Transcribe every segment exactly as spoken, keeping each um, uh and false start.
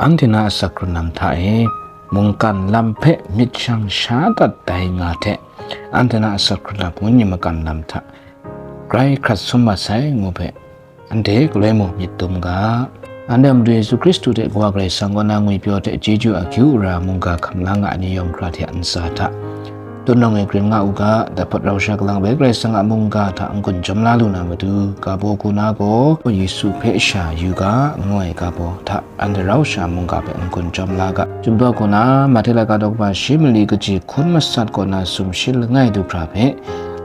Anhte na asak hkrun lam hta e, mungkan lam hpe myit shang sha dat dai nga hte, anhte na asak hkrun lam ngun yu makan lam hta, grai hkrat sum mat sai ngu hpe, anhte galoi mung myit dum ga. Anhte a Madu Yesu Hkristu hte Kawa Karai Kasang kaw na ngwipyaw hte chyeju akyu ara mungga hkam la nga ai ni yawng hkra hte a ntsa hta, tut nawng e grin nga u ga. Dai hpawt rau sha kalang bai Karai Kasang a mungga hta n-gun jawm la lu na matu, ga baw ku na gaw Yesu hpe sha yu ga, ngu ai ga baw hta anhte rau sha mungga hpe n-gun jawm la ga. Chyum daw hku na, Mahte laika daw kaba shi mali kaji hkun masat kaw na sumshi langai du hkra hpe,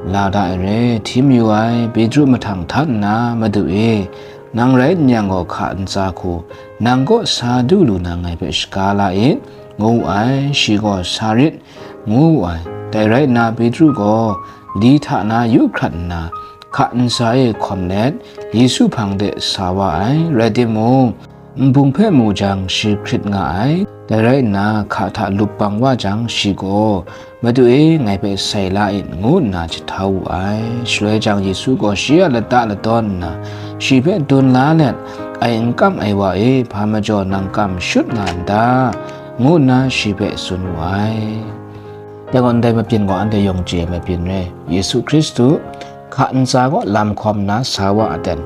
la da ai re, hti mayu ai, Petru mahtang htan nna, Madu e, nang rai n yang gaw, hka ntsa hku nang kaw sa du lu na ngai hpe shaga la it, ngu wu ai. Shi gaw, sa rit, ngu wu ai. Dai rai nna, Petru gaw li hta na yu hkrat nna, hka ntsa e hkawm let, Yesu hpang de sa wa ai. Rai timung, nbung hpe mu jang, shi hkrit nga ai. Dai rai nna, hka hta lup bang wa jang, shi gaw, "Madu e, ngai hpe sai la it," ngu nna jahtau wu ai. Shaloi jang, Yesu gaw shi a lata ladawn nna, shi hpe dun la let, "Ai n kam ai wa e, hpa majaw nang kam shut nga n ta?" ngu nna shi hpe tsun wu ai. Dai gaw, ndai mabyin gaw anhte yawng chye ai mabyin re. Yesu Hkristu hka ntsa kaw lam hkawm nna sa wa aten?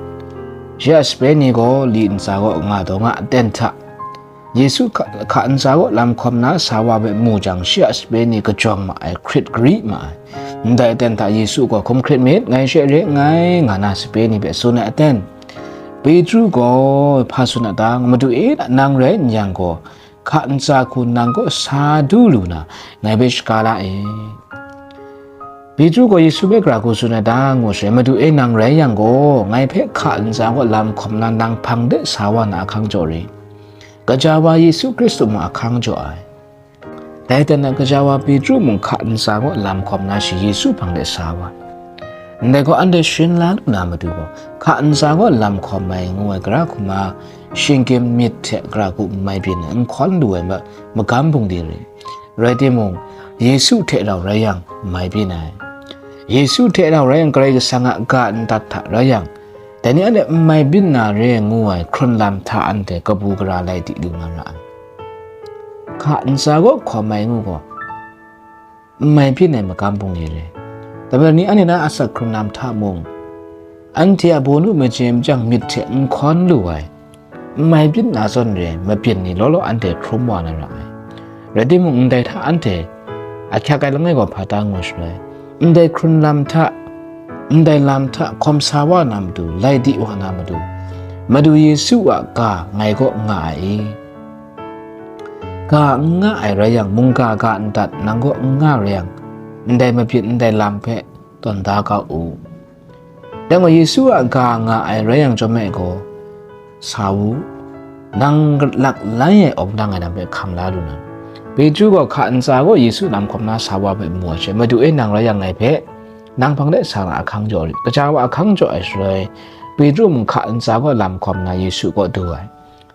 Shi a sape ni gaw li ntsa kaw nga taw nga aten hta? Yesu hka, hka ntsa kaw lam hkawm nna sa wa hpe mu jang, shi a sape ni kajawng ma ai, hkrit gari ma ai. Ndai aten hta Yesu gaw, "Hkum hkrit myit, ngai she re nngai," nga na sape ni hpe tsun ai aten? Petru gaw hpa tsun a ta? "Madu e, nang rai n yang gaw, hka ntsa hku nang kaw sa du lu na, ngai hpe shaga la e." Petru gaw Yesu hpe gara hku tsun ai ta ngu shaloi, "Madu e, nang rai yang gaw, ngai hpe hka ntsa kaw lam hkawm na nang hpang de sa wa na ahkang jaw re. Gaja wa Yesu Hkristu mung ahkang jaw ai." Dai hte na gaja wa Petru mung hka ntsa kaw lam hkawm na shi Yesu hpang de sa wa. Ndai gaw anhte sharin la lu na matu gaw, hka ntsa kaw lam hkawm ai ngu ai gara hku ma, shinggyim myit hte gara hku n mai byin ai, n hkawn lu ai ma-, magam bungli re. Rai timung, Yesu hte rau rai yang, n mai byin ai. Yesu hte rau rai yang, Karai Kasang a ga ndat hta rai yang, dai ni anhte n mai byin na re ngu ai hkrun lam hta anhte kabu gara lai di lu na ra ai. Hka ntsa kaw hkawm ai ngu gaw, n mai byin ai magam bungli re. Dai bai ni anhte na asak hkrun lam hta mung, anhte a bawnu maje majang myit hte n hkawn lu ai, n mai byin na zawn re ai mabyin ni law law anhte hkrum wa na ra ai. Rai timung, ndai hta anhte ahkyak ai langai gaw hpa ta ngu shaloi, ndai hkrun lam hta, ndai lam hta hkawm sa wa na matu, lai di wa na matu, Madu Yesu a ga ngai kaw nga ai i? Ga n nga ai rai yang, mungga ga ndat nang kaw n nga rai yang, ndai mabyin ndai lam hpe tawn da kau u. Dai gaw, Yesu a ga nga ai rai yang chyawm e gaw, sa u, nang lak lai ai awng dang ai lam hpe hkam la lu na. Petru gaw hka ntsa kaw Yesu lam hkawm na sa wa hpe mu ai she, "Madu e, nang rai yang ngai hpe, nang hpang de sa na ahkang jaw rit." Gaja wa ahkang jaw ai shaloi, Petru mung hka ntsa kaw lam hkawm na Yesu kaw du ai.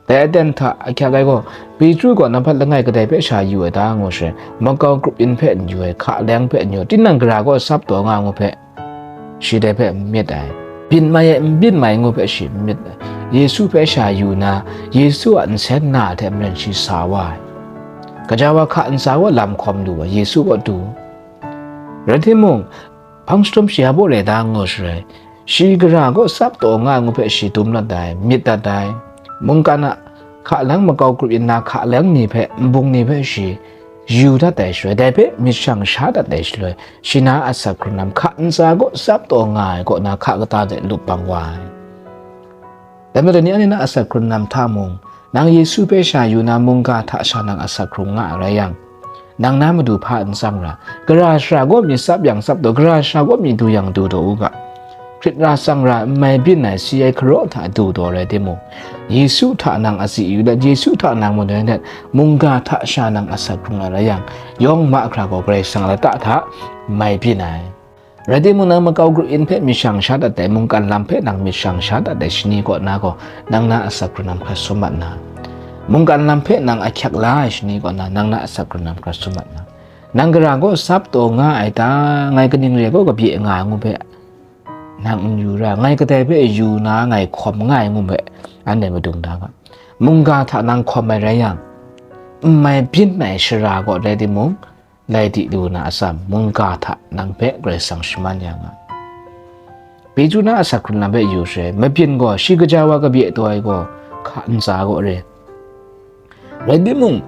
Dai aten hta ahkyak ai gaw, Petru gaw nampat langai kadai hpe sha yu ai ta ngu shaloi, makau grup yin hpe n yu ai, hka leng hpe n yu ai, tinang gara kaw sap taw nga ngu hpe, shi dai hpe n myit ai. Byin mai ai, n byin mai ai ngu hpe shi n myit ai. Yesu hpe sha yu na, Yesu a nsen na hte maren shi sa wa ai. Gaja wa hka ntsa kaw lam hkawm lu ai, Yesu kaw du. Rai timung, hpang jahtum shi a baw re ta ngu shaloi, shi gara kaw sap taw nga ai ngu hpe shi dum lat ai, myit dat ai. Mungkan a hka lang, makau grup yin na hka lang ni hpe, nbung ni hpe shi yu dat ai shaloi, dai hpe myit shang sha dat ai shaloi, shi na a asak hkrun lam hka ntsa kaw sap taw nga ai kaw na hka kata de lup bang wa ai. Dai majaw ni anhte na asak hkrun lam hta mung, nang Yesu hpe sha yu na mungga hta sha nang asak hkrung nga ai rai yang, nang na matu hpa n tsang ra, gara shara kaw mi tsap yang tsap taw, gara shara kaw mi du yang du taw u ga. Hkrit ra tsang ra, n mai byin ai si ai hkaraw hta du taw rai timung, Yesu hta nang atsi yu let, Yesu hta nang madoi let, mungga hta sha nang asak hkrung ai rai yang, yawng mahkra gaw Karai Kasang a lata hta n mai byin ai. Rai timung, nang makau grup yin hpe myit shang sha dat ai, mungkan lam hpe nang myit shang sha dat ai shani kaw na gaw, nang na asak hkrun lam hkra sum mat na, mungkan lam hpe nang ahkyak la ai shani kaw na, nang na asak hkrun lam hkra sum mat na, nang gara kaw sap taw nga ai ta, ngai kaning re kaw kabye nga ai ngu hpe, nang n yu ra, ngai kadai hpe yu na ngai hkawm nga ai ngu hpe, anhte madung da ga. Mungga hta nang hkawm ai rai yang, n mai byin ai shara kaw rai timung, lai di lu na atsam, mungga hta nang hpe Karai Kasang shaman ya nga. Petru na asak hkrun lam hpe yu shaloi, mabyin gaw shi kaja wa kabye taw ai gaw hka ntsa kaw re. Rai timung,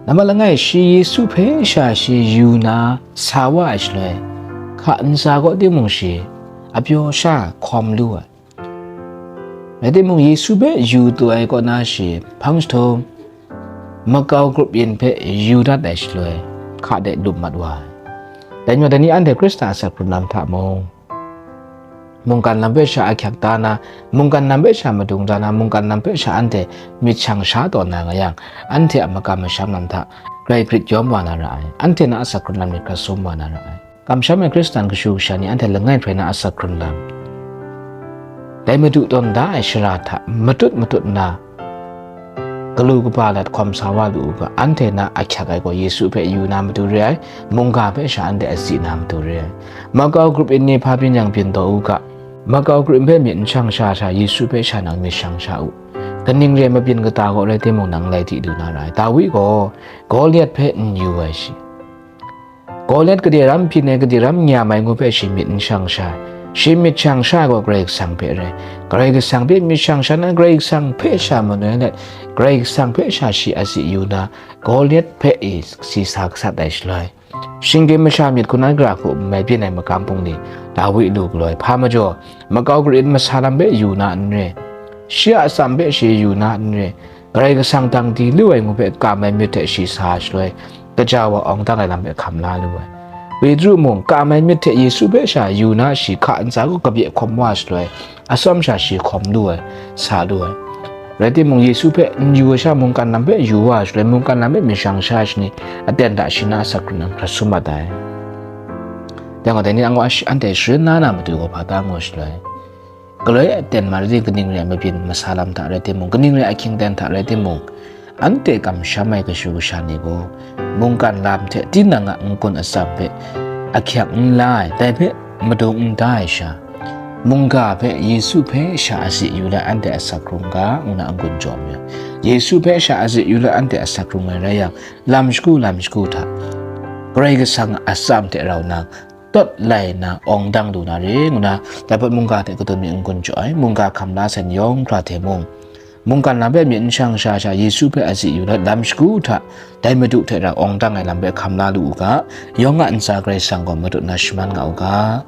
nambat langai shi Yesu hpe sha shi yu na sa wa ai shaloi, hka ntsa kaw timung shi apyaw sha hkawm lu ai. Rai timung, Yesu hpe yu taw ai kaw na shi hpang jahtum, makau grup yin hpe yu dat ai shaloi, hka de lup mat wa ai. Dai majaw, dai ni anhte Hkristan asak hkrun lam hta mung, mungkan lam hpe sha ahkyak da na, mungkan lam hpe sha madung da na, mungkan lam hpe sha anhte myit shang sha tawn na nga yang, anhte a makam masham lam hta grai grit yawm wa na ra ai, anhte na asak hkrun lam myit hkra sum wa na ra ai. Kamsham ai Hkristan kashu kasha ni anhte langai hprai na asak hkrun lam, dai Madu tawn da ai shara hta matut matut nna, galu kaba lat hkawm sa wa lu u ga, anhte na ahkyak ai gaw Yesu hpe yu na matu re ai, mungga hpe sha anhte asi na matu re ai. Makau grup yin ni hpa byin yang byin taw u ga, makau grup yin hpe myit n shang sha sha Yesu hpe sha nang myit shang sha u. Kaning re ai mabyin kata kaw rai timung nang lai di lu na ra ai. Dawi gaw Goliat hpe n yu ai shi. Goliat gade ram byin ai, gade ram nyam ai ngu hpe shi myit n shang sha ai. Shi myit shang sha ai gaw Karai Kasang hpe rai. Karai Kasang hpe myit shang sha na, Karai Kasang hpe sha manoi let, Karai Kasang hpe sha shi asi yu na, Goliat hpe e si sa gasat ai shaloi, shinggyim masha myit hkun ai gara hku n mai byin ai magam bungli Dawi lu galaw ai. Hpa majaw, makau grup yin masa lam hpe yu na n re, shi a atsam hpe shi yu na n re, Karai Kasang dang di lu ai ngu hpe kam ai myit hte shi sa shaloi, kaja wa awng dang ai lam hpe hkam la lu ai. Petru mung kam ai myit hte Yesu hpe sha yu na shi hka ntsa kaw kabye hkawm wa shaloi, atsawm sha shi hkawm lu ai, sa lu ai. Rai timung, Yesu hpe n yu ai sha mungkan lam hpe yu wa shaloi, mungkan lam hpe myit shang sha ai shi ni aten hta shi na asak hkrun lam hkra sum mat ai. Dai gaw, dai ni a ngu a shi anhte sharin na na matu gaw hpa ta ngu shaloi, galoi aten ma rai, kaning re ai mabyin masa lam hta rai timung, kaning re ai ahkying ten hta rai timung, anhte kamsham ai kashu kasha ni gaw mungkan lam hte tinang a n-gun atsam hpe ahkyak n la ai, dai hpe madung n da ai sha, mungga hpe Yesu hpe sha asi yu let anhte asak hkrung ga, ngu na n-gun jaw myit. Yesu hpe sha asi yu let anhte asak hkrung ai rai yang, lam shagu lam shagu hta Karai Kasang a atsam hte rau nang tawt lai nna awng dang lu na re, ngu na dai hpawt mungga hte kadun mi n-gun jaw ai. Mungga hkam la sai ni yawng hkra hte mung, mungkan lam hpe myit n shang sha sha Yesu hpe asi yu let, lam shagu hta dai Madu hte rau awng dang ai lam hpe hkam la lu u ga, yawng a ntsa Karai Kasang gaw matut na shaman nga u ga.